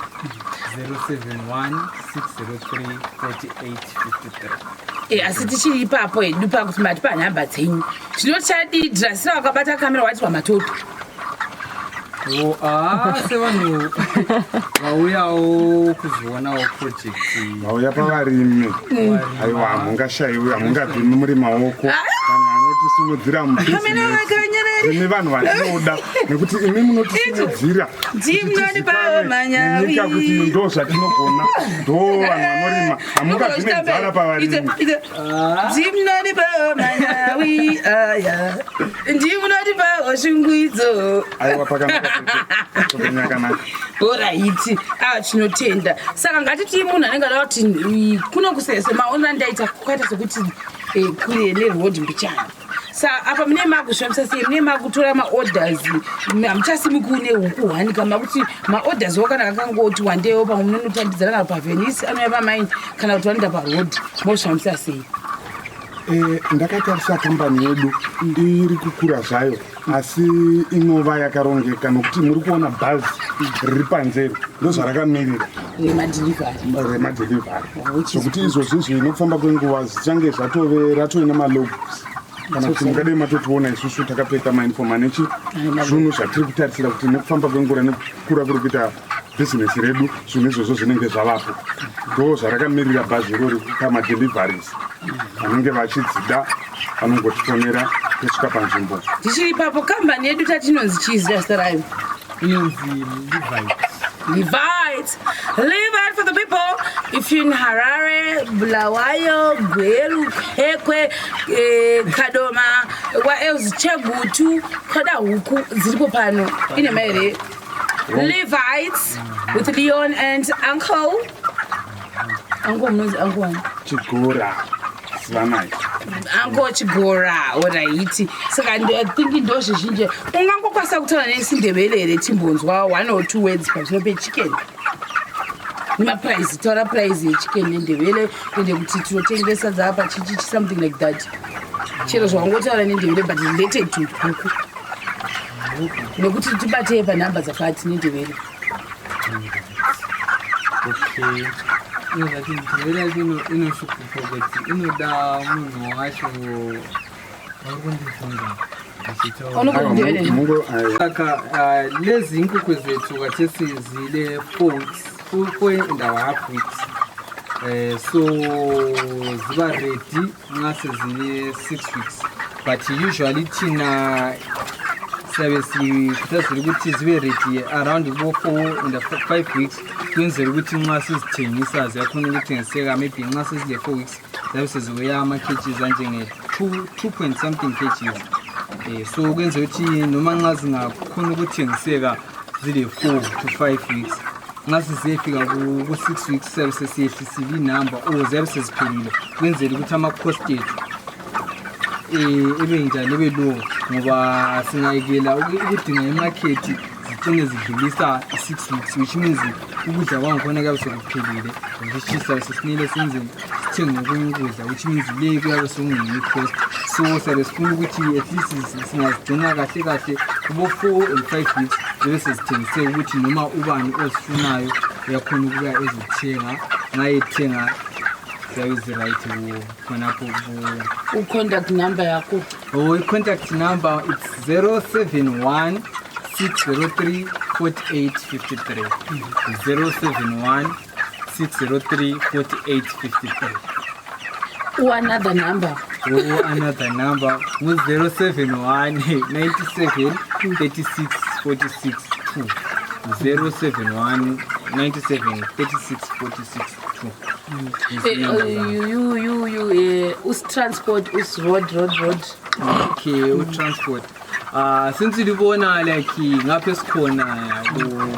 071 603 48 53. Asi tichiri ipapo hedu pakuti mati panhamba dzenyu, tinochadidira sira wakabata kamera wati pamatoto. Oh, ah, sevanhu vauyawo kuzoonawo project. Vauya pavarimi, aiwa, hamungashayiwi, hamungabvi muri maoko. Vanhu vanotisimudzira mubhizinesi, imi vanhu vatinoda, nekuti imi munotisimudzira Ndimnonipawo manyawi. nenyika kuti ndo zvatinogona, ndo vanhu vanorima, hamungabvi nenzara pavarimi. Ndimnonipawo manyawi aya, ndimunonipawo shunguidzo. Aiwa, pakanaka, yakanaka. Alright, a tinotenda. Saka ngatiti munhu anenge ada kuti kuno kusese, maonero andaita kwakaita sekuti kure neroad mbichana. Sa apa mune makushandisa sei? Mune makutora maorders, hamuchasimi kune huku hwani kama kuti maorders wo kana akangoti wandewo, pamwe munonotambidzana kana paVenisi anouya pamaini kana kuti vanoenda paroad, moshandisa sei? Ndakatarisa kambani yedu iri kukura zvayo, asi inova yakarongeka, nokuti muri kuona bhazi riri panze iro, ndozvarakamirira. Remadelivery. Remadelivery. Which is Zvokuti izvozvizvi nokufamba kwenguva zvichange zvatove ratove nemalogos, kana kuti mungadai matotiona isusu takapfeka mauniform anechi zvinhu zvatiri kutarisira kuti nekufamba kwenguva, nekukura kuri kuita bhizinesi redu, zvinhu izvozvo zvinenge zvavapo. Ndo zvarakamirira bhazi irori pamadeliveries. Vanenge vachidzida vanongotifonera, tosvika panzvimbo. Tichiri ipapo, kambani yedu tatinonzi chii zita rayo? Inonzi Levite. Levite. Levite for the people. If you're in Harare, Bulawayo, Gweru, Kwekwe, Kadoma, what else? Chegutu, Koda huku dziripo pano. Ine maire. Levites with Leon and Uncle. Uncle munonzi Uncle wani? Chigora, zivanai. Uncle Chigora, alright. Saka I think ndo zvizhinji. Ungangokwanisa kutaura nesiNdebele here, timbonzwa one or two words pamusoro pechicken? Nemaprice, taura price yechicken neNdebele, ende kuti tinotengesa dzapa chichichi, something like that. Chero zvawangotaura neNdebele but related to huku, nekuti tibatei panhamba dzakati neNdebele. Okay, inozati Ndebele yacho inoshukupa kuti inoda munhu wacho. Saka lezi inkukhu zethu khathesi zile 4 weeks, 4.5 weeks. So ziba ready nxa sezile 6 weeks, but usually thina siyabe sikhuthazela ukuthi zibe ready around bo 4 and 5 weeks, kwenzela ukuthi nxa sizithengisa ziyakhona ukuthengiseka. Maybe nxa sezile 4 weeks ziyabe seziweya ama-kgs anjenge 2 point something kgs. So kwenzela ukuthi noma nxa zingakhona ukuthengiseka zile 4 to 5 weeks, nxa siziyefika ku-6 weeks siyabe sesiyehlisile inumber or ziyabe seziphelile, kwenzela ukuthi ama-cost ethu ebe njani, ebe low, ngoba singayekela ukudinga imarket zigcine zidlulisa i-6 weeks, which means ukudla kwangikhona kuyabe sekuphelile, which is siyabe sesimele senze sithenge okunye ukudla, which means le kuyabe sekungenye cost. So siyabe sifuna ukuthi at least singazigcina kahle kahle kubo 4 and 5 weeks, bebe sezithengiseka ukuthi noma ubani ozifunayo uyakhona ukubuya ezothenga. Nxa ethenga ziyabe zi-right khonapho kubo. Ucontact number yakho? Oh, i-contact number, it's 071 603 4853. 071 603 4853. Another number? Oh, another number ngu-071 97 36 46 2. 071 97 36 46 2. You us-transport, us-road road road. Okay, utransport, since libona like ngapha esikhona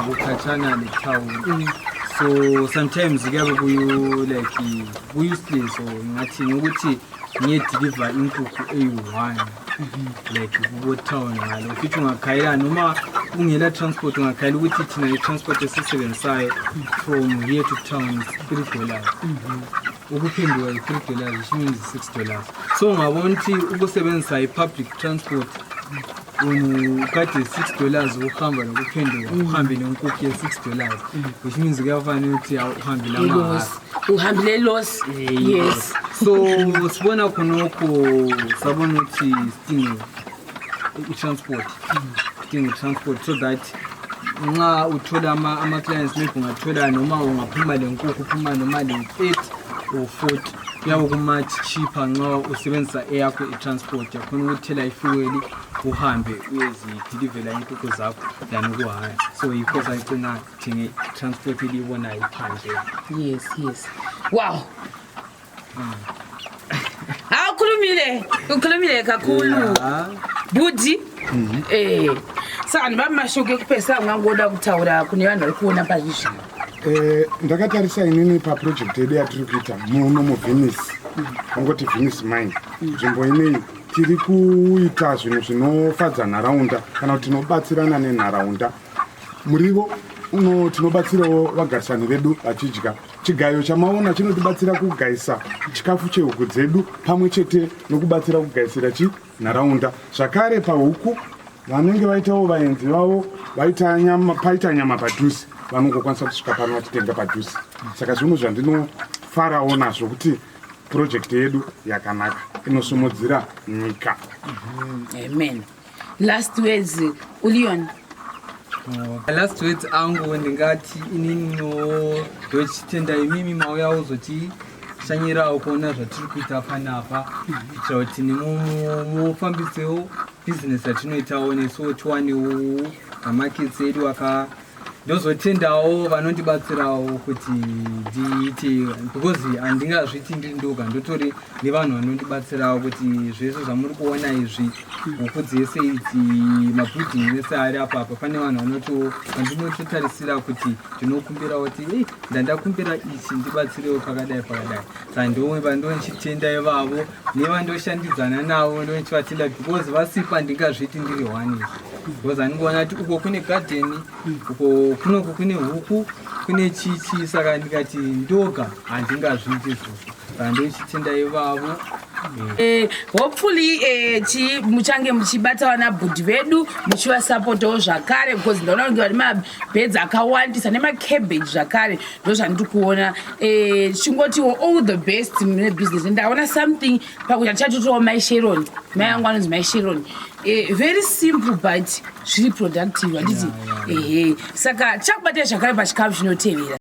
kukhatshana le-town, so sometimes kuyabe kuyu like ku-useless or ngathini ukuthi ngiyedeliver inkukhu eyi-one like kubo-town ngalo, futhi ungakhayela noma ungela transport, ungakhayela ukuthi thina i-transport esisebenzisayo from here to town is $3, ukuphenduka yi-$3, which means $6. So ungabona ukuthi ukusebenzisa i-public transport ukade $6 ukuhamba nokuphenduka, uhambe nenkukhu ye-$6, which means kuyafanele ukuthi uhambe lamahhala. Loss, uhambile loss, yes. So sibona khonokho, sabona ukuthi sidinge i-transport, sidinge i-transport so that nxa uthola ama-clients, maybe ungathola noma ungaphuma le nkukhu, uphuma noma le-30 or 40, kuyabe ku-much cheaper nxa usebenzisa eyakho i-transport, yakhona ukuthela ifuel uhambe uyezidilivela inkukhu zakho than ukuhaya. So yikho sayigcina thenge i-transport eliyibonayo iphandle. Yes, wow, ha, ukhulumile, ukhulumile kakhulu. Budi, saka ndibva mumashoko ekupedzisa ungangoda kutaura kune vanhu vari kuona pazvizvino? Ndakatarisa inini paproject yedu yatiri kuita muno muVenice, ongoti Venice Mine, nzvimbo ineyi tiri kuita zvinhu zvinofadza nharaunda kana kuti tinobatsirana nenharaunda. Muriwo uno tinobatsirawo vagarisani vedu vachidya. Chigayo chamaona chinotibatsira kugayisa chikafu chehuku dzedu pamwe chete nokubatsira kugayisira chi nharaunda. Zvakare pahuku vanenge vaitawo vaenzi vavo vaita nyama, paita nyama padhuze, vanongokwanisa kusvika pano vachitenga padhuze. Saka zvinhu zvandinofarawo nazvo kuti project yedu yakanaka, inosimudzira nyika. Amen. Last words, uLeon. Last words angu ndingati inini ndochitenda imimi mauya kuzotishanyirawo kuona zvatiri kuita panapa, kuitira kuti mufambisewo bhizinesi yatinoitawo nesuwo tiwanewo mamarkets edu aka. Ndozotendawo vanondibatsirawo kuti ndiite, because handingazviti ndiri ndoga, ndotori nevanhu vanondibatsirawo kuti zvese zvamuri kuona izvi, huku dzese idzi, mabuilding ese ari apapa, pane vanhu vandinototarisira kuti ndinokumbira kuti, "Ei, ndandakumbira ichi, ndibatsirewo pakadai pakadai." Saka ndondichitenda ivavo nevandoshandidzana navo, ndondichivatenda because vasipa ndingazviti ndiri one izvi, because andingoona kuti uko kune gadheni, uko kunoku kune huku, kune chichi, saka ndikati ndoga handingazviiti izvozvo. Saka ndochitenda ivavo. Hopefully chi muchange muchibata vana bhudhi vedu, muchivasapotawo zvakare, because ndaona kunge vane mabhedzi akawandisa nemacabbage zvakare. Ndo zvandiri kuona. Chingotiwo all the best mune business. Ndaona something pakuti ndichatotowo Mai Sharon, mai vangu anonzi Mai Sharon. Very simple but zviri productive, handiti? Ehe, saka tichakubatai zvakare pachikamu chinotevera.